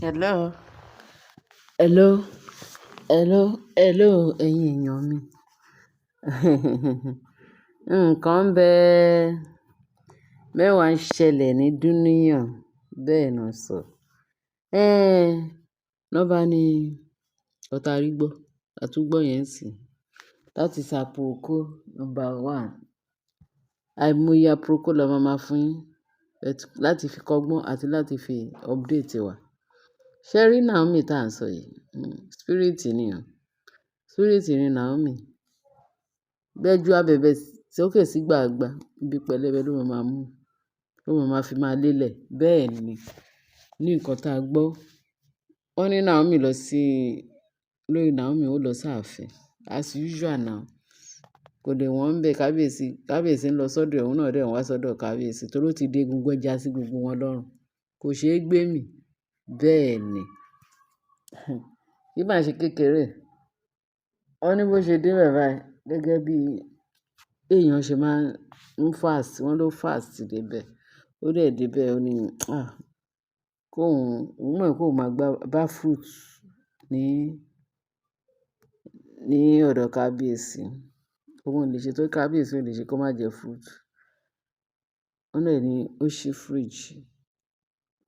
Hello, hello, hello, hello, ẹ̀yin èèyàn mi. Nǹkan ń bẹ, mẹ́wàá ń ṣẹlẹ̀ ní dúníyàn, bẹ́ẹ̀ náà sọ. Ẹ́n, lọ́ bá ní ọ̀tá rí gbọ́, a tún gbọ́ yẹn sì. That is aproko number one. Àìmọye aproko la máa máa fún yín, láti fi kọ́gbọ́n àti láti fi update wa. Ṣé rí Naomi tí à ń sọ yìí? Spirit ni o. Spirit ni Naomi. Bẹ́ẹ̀ ju abẹ̀bẹ̀ sókè sí gbàgbà, ibi pẹlẹbẹ ló máa máa mú, ló máa máa fi máa lélẹ̀. Bẹ́ẹ̀ ni, ní nǹkan tí a gbọ́. Wọ́n ní Naomi lọ sí, lórí Naomi ó lọ sí ààfin as usual now. Kò dè wọ́n ń bẹ kábíyèsí, kábíyèsí ń lọ sọ́dọ̀ ẹ̀, òun náà dẹ̀ wá sọ́dọ̀ kábíyèsí torí ó ti dé egungun ẹja sí gbogbo wọn lọ́rùn. Kò ṣe é gbé mì. Bẹ́ẹ̀ ni. Kí má ṣe kékeré. Wọ́n ní bó ṣe dé bẹ̀ báyìí gẹ́gẹ́ bí èèyàn ṣe máa ń fast, wọ́n ló fast dé ibẹ̀. Ó dẹ̀ dé ibẹ̀, ó ní, "Ah! Kó òun, òun mọ̀ pé òun máa gbá bá fruit ní ọ̀dọ̀ kábíyèsí. Òun ò lè ṣe tó kábíyèsí ò lè ṣe kó má jẹ fruit." Wọ́n dẹ̀ ní ó ṣí fridge,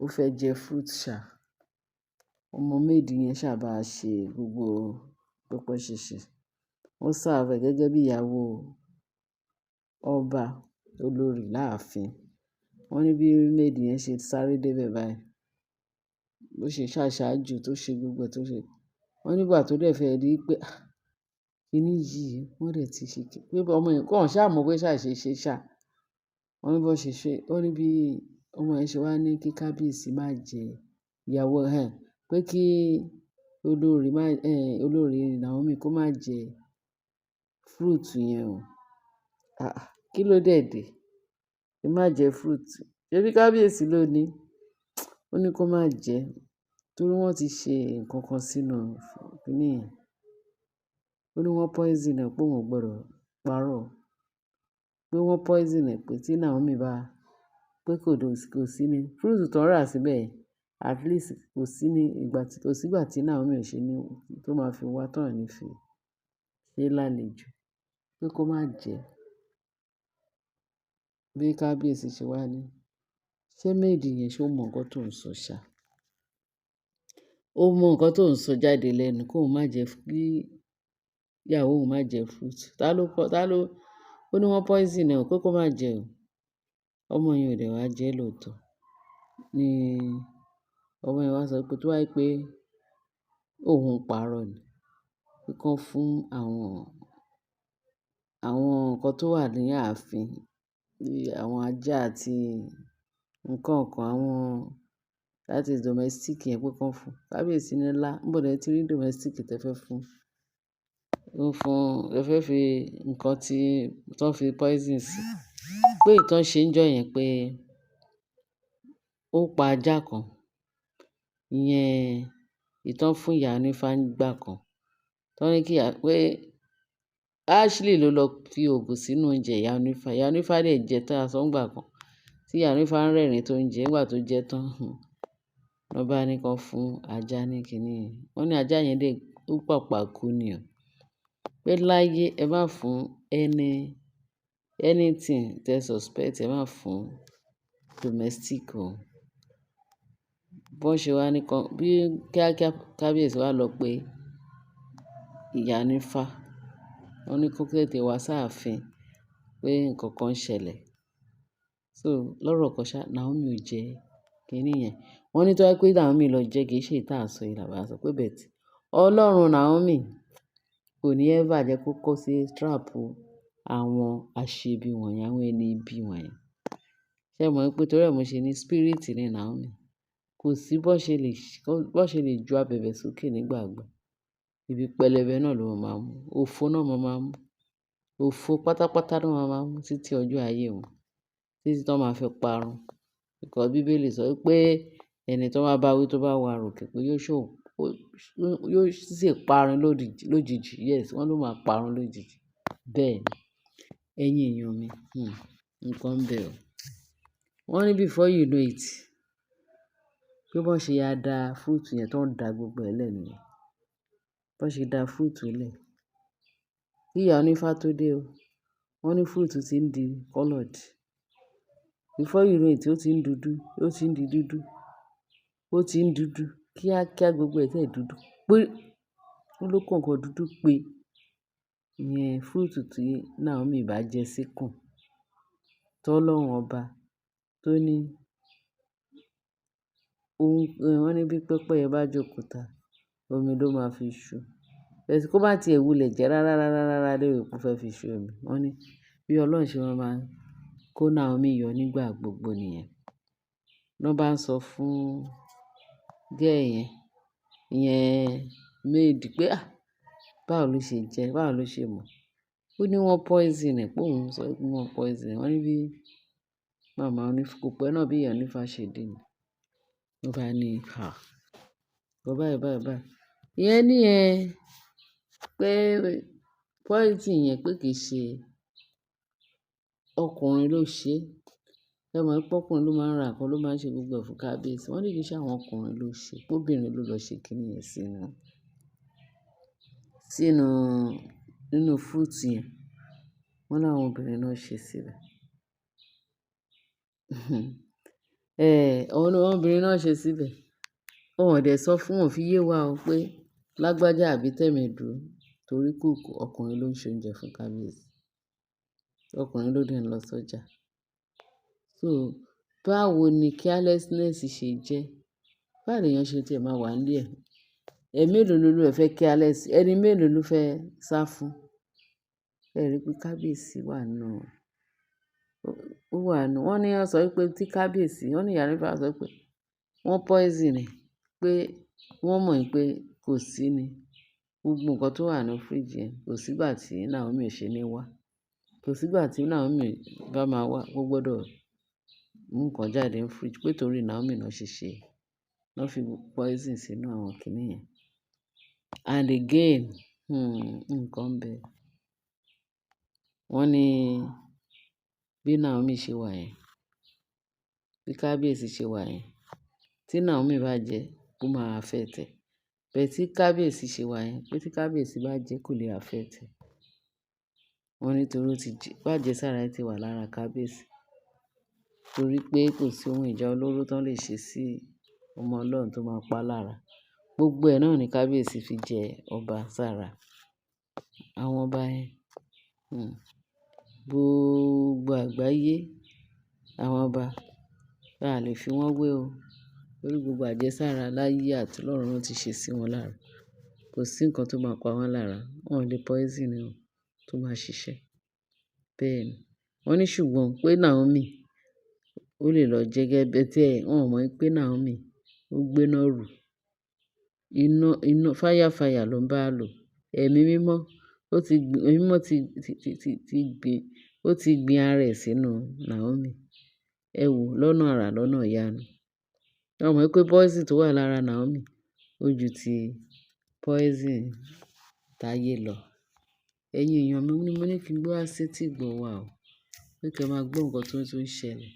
ó fẹ́ jẹ fruit ṣá. Ọmọ maid yẹn ṣà bá ṣe gbogbo pẹpẹ ṣíṣe. Wọ́n serve ẹ gẹ́gẹ́ bí ìyàwó ọba olórí láàfin. Wọ́n ní bí maid yẹn ṣe sáré dé ibẹ̀ báyìí, bó ṣe ṣàṣàjú tó ṣe gbogbo ẹ̀ tó ṣe. Wọ́n nígbà tó dẹ̀ fẹ́ rí pé, ah! Kíní yìí wọ́n dẹ̀ ti ṣe kí, pé ọmọ yẹn kò ṣá mọ̀ pé ṣà ṣe ṣe ṣá. Wọ́n ní bó ṣe ṣe, wọ́n ní bí ọmọ yẹn ṣe wá ní kí kábíyèsí má jẹ ìyàwó ẹ̀, pé kí olórí má, olórí Naomi kó má jẹ fruit yẹn o. Ah! Kí ló dé dé? Kí má jẹ fruit. Ṣé bí kábíyèsí ló ní? Ó ní kó má jẹ torí wọ́n ti ṣe nǹkan kan sínú kíní yẹn. Ó ní wọ́n poison ẹ̀ pé òun ò gbọdọ̀ parọ́. Pé wọ́n poison ẹ̀ pé tí Naomi bá, pé kò sí ní fruit tó ń rà síbẹ̀, at least kò sí ní ìgbà tí, kò sí ìgbà tí Naomi ò ṣe ní tó máa fi wá tán ní fi ṣe lálejò. Pé kó má jẹ. Bí kábíyèsí ṣe wá ní, ṣé maid yẹn ṣé ó mọ nǹkan tó ń sọ ṣá? Ó mọ nǹkan tó ń sọ jáde lẹ́nu kó má jẹ, kí ìyàwó òun má jẹ fruit. Ta ló kọ́, ta ló, ó ní wọ́n poison ẹ̀ pé kó má jẹ o. Ọmọ yẹn ò dẹ̀ wá jẹ lóòótọ́. Ni ọmọ yẹn wá sọ pé tó bá jẹ́ pé òun ń parọ́ ni, pé kí wọ́n fún àwọn nǹkan tó wà ní ààfin, bí àwọn ajá àti nǹkan kan, àwọn that is domestic yẹn pé kí wọ́n fún. Kábíyèsí ní lá, níbo lẹ tí rí domestic tí ẹ fẹ́ fún? Ó fún, ẹ fẹ́ fi nǹkan tí, tó fi poison sí. Pé ìtàn ṣe ń jọ yẹn pé ó pa ajá kan. Ìyẹn ìtàn fún ìyá onífá nígbà kan. Tọ́ ní kí ìyá, pé Ashley ló lọ fi òògùn sínú oúnjẹ ìyá onífá. Ìyá onífá dẹ̀ jẹ tán aṣọ ńgbà kan. Tí ìyá onífá ń rẹ́rìn tó ń jẹ nígbà tó jẹ tán. Wọ́n bá ní kí wọ́n fún ajá ní kíní. Wọ́n ní ajá yẹn dẹ̀ ó pàpà kú ni o. Pé láyé ẹ má fún anything tí ẹ suspect ẹ má fún domestic o. Bó ṣe wá ní kan, bí kíákíá kábíyèsí wá lọ pé ìyá onífá. Wọ́n ní kó tètè wá sáàfin pé nǹkan kan ń ṣẹlẹ̀. So lọ́rọ̀ kan ṣá, Naomi ò jẹ kíní yẹn. Wọ́n ní tó bá jẹ́ pé Naomi lọ jẹ kì í ṣe èyí tí à ń sọ yìí là bá sọ pé but Ọlọ́run Naomi kò ní ever jẹ́ kó kó sí trap àwọn aṣebi wọ̀nyí, àwọn ẹni ibi wọ̀nyí. Ṣé ẹ mọ̀ pé torí ẹ mo ṣe ní spirit ni Naomi. Kò sí bó ṣe lè ju abẹ̀bẹ̀ sókè nígbàgbà. Ibi pẹlẹbẹ náà ló máa mú. Òfo náà máa mú. Òfo pátápátá ló máa máa mú títí ọjọ́ ayé wọn. Títí tí wọ́n máa fi parun. Because Bíbélì sọ wípé ẹni tó bá bá wí tó bá wà ròkè pé yóò ṣò, yóò sì parun lójijì. Yes, wọ́n ló máa parun lójijì. Bẹ́ẹ̀ ni. Ẹ̀yin èèyàn mi, nǹkan ń bẹ o. Wọ́n ní before you know it, Pé bó ṣe ya da fruit yẹn tó ń da gbogbo ẹ̀ lẹ́ nìyẹn. Bó ṣe da fruit lẹ̀. Kí ìyá onífá tó dé o, wọ́n ní fruit tí ń di colored. Before you know it, ó ti ń dúdú, ó ti ń di dúdú, ó ti ń dúdú. Kíákíá gbogbo ẹ̀ tẹ̀ dúdú pé ó ló kàn nǹkan dúdú pé ìyẹn fruit tí Naomi bá jẹ síkùn. Tó Ọlọ́run ọba tó ní ohun, wọ́n ní bí pẹ́pẹ́yẹ bá jókòó omi ló máa fi ṣu. But kó bá ti ẹ̀ wulẹ̀ jẹ́ rárá, rárá, rárá lórí pé ó fẹ́ fi ṣu omi. Wọ́n ní bí Ọlọ́run ṣe máa máa kó Naomi yọ nígbà gbogbo nìyẹn. Lọ́ bá ń sọ fún girl yẹn, ìyẹn maid pé, "à, báwo ló ṣe jẹ? Báwo ló ṣe mọ̀?" Ó ní wọ́n poison ẹ̀, pé òun sọ pé wọ́n poison ẹ̀. Wọ́n ní bí màmá onífá, kò pẹ́ náà bí ìyá onífá ṣe dé ni. Ló bá ní, "à, nǹkan báyìí, báyìí, báyìí." Ìyẹn ní ẹ pé poison yẹn pé kì í ṣe ọkùnrin ló ṣe. Ẹ mọ̀ pé ọkùnrin ló máa ń ra nǹkan, ló máa ń ṣe gbogbo ẹ̀ fún kábíyèsí. Wọ́n ní kì í ṣe àwọn ọkùnrin ló ṣe, pé obìnrin ló lọ ṣe kíní yẹn sínú, nínú fruit yẹn. Wọ́n ní àwọn obìnrin náà ṣe síbẹ̀. Àwọn obìnrin náà ṣe síbẹ̀. Wọn ò dẹ̀ sọ fún, wọn ò fi yé wa o pé lágbájá àbí tẹ̀mẹ́dù torí cook ọkùnrin ló ń ṣe oúnjẹ fún kábíyèsí. Ọkùnrin ló dẹ̀ ń lọ sọ́jà. So báwo ni carelessness ṣe jẹ́? Báwo ni èèyàn ṣe tí ẹ máa wà nílé ẹ̀? Ẹ̀ mélòó lolúwa ẹ fẹ́ careless? Ẹni mélòó ló fẹ́ sá fún? Ẹ rí pé kábíyèsí wà nù. Ó wà nù. Wọ́n ní wọ́n sọ wípé tí kábíyèsí, wọ́n ní ìyá onífá sọ pé wọ́n poison ẹ̀, pé wọ́n mọ̀ pé kò sí ni. Gbogbo nǹkan tó wà nínú fridge yẹn kò sí ìgbà tí Naomi ò ṣe ní wá. Kò sí ìgbà tí Naomi bá máa wá, ó gbọdọ̀ mú nǹkan jáde nínú fridge pé torí Naomi náà ṣe ṣe, náà fi poison sínú àwọn kiní yẹn. And again, nǹkan ń bẹ. Wọ́n ní bí Naomi ṣe wà yẹn, bí kábíyèsí ṣe wà yẹn, tí Naomi bá jẹ, ó máa affect ẹ̀. But tí kábíyèsí ṣe wà yẹn, pé tí kábíyèsí bá jẹ kò lè affect ẹ̀. Wọ́n ní torí ó ti jẹ, pé àjẹsára ẹ ti wà lára kábíyèsí. Torí pé kò sí ohun ìjà olóró tó lè ṣe sí ọmọ Ọlọ́run tó máa pa lára. Gbogbo ẹ̀ náà ni kábíyèsí fi jẹ ọba sára. Àwọn ọba yẹn, gbogbo àgbáyé, àwọn ọba, a lè fi wọ́n wé o. Torí gbogbo àjẹsára láyé àti lọ́run ló ti ṣe sí wọn lára. Kò sí nǹkan tó máa pa wọ́n lára. Wọn ò lè poison wọn tó máa ṣiṣẹ́. Bẹ́ẹ̀ ni. Wọ́n ní ṣùgbọ́n pé Naomi ó lè lọ jẹ́ gẹ́gẹ́ tí ẹ, wọ́n ò mọ̀ pé Naomi ó gbéná rù. Iná, iná, fire fire ló ń bá lò. Ẹ̀mí mímọ́, ó ti gbin, ẹ̀mí mímọ́ ti, ti, ti, ti, ti gbin, ó ti gbin ara ẹ̀ sínú Naomi. Ẹ wò lọ́nà àrà lọ́nà ìyanu. Wọ́n mọ̀ pé poison tó wà lára Naomi ó ju ti poison táyé lọ. Ẹ̀yin èèyàn mi, mo ní kí n gbé wá sí etí ìgbọ́ wa o. Pé kí ẹ máa gbọ́ nǹkan tó ń ṣẹlẹ̀.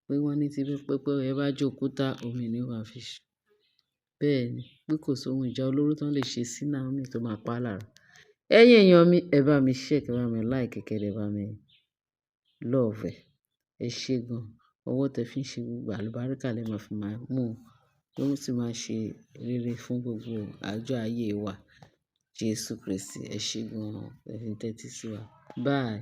Pé wọ́n ní tí pẹ́pẹ́yẹ bá jókúta, omi ni ó máa fi ṣu. Bẹ́ẹ̀ ni, pé kò sí ohun ìjà olóró tó lè ṣe sí Naomi tó máa pa lára. Ẹ̀yin èèyàn mi, ẹ bá mi share, kí ẹ bá mi like, kí ẹ bá mi love ẹ. Ẹ ṣé gan. Ọwọ́ tẹ fi ń ṣe gbogbo àlùbáríkà lẹ máa fi máa mú. Ó sì máa ṣe rere fún gbogbo àjọ ayé wa. Jésù Kristi. Ẹ ṣé gan. Ẹ fi ń tẹ́tí sí wa. Bye.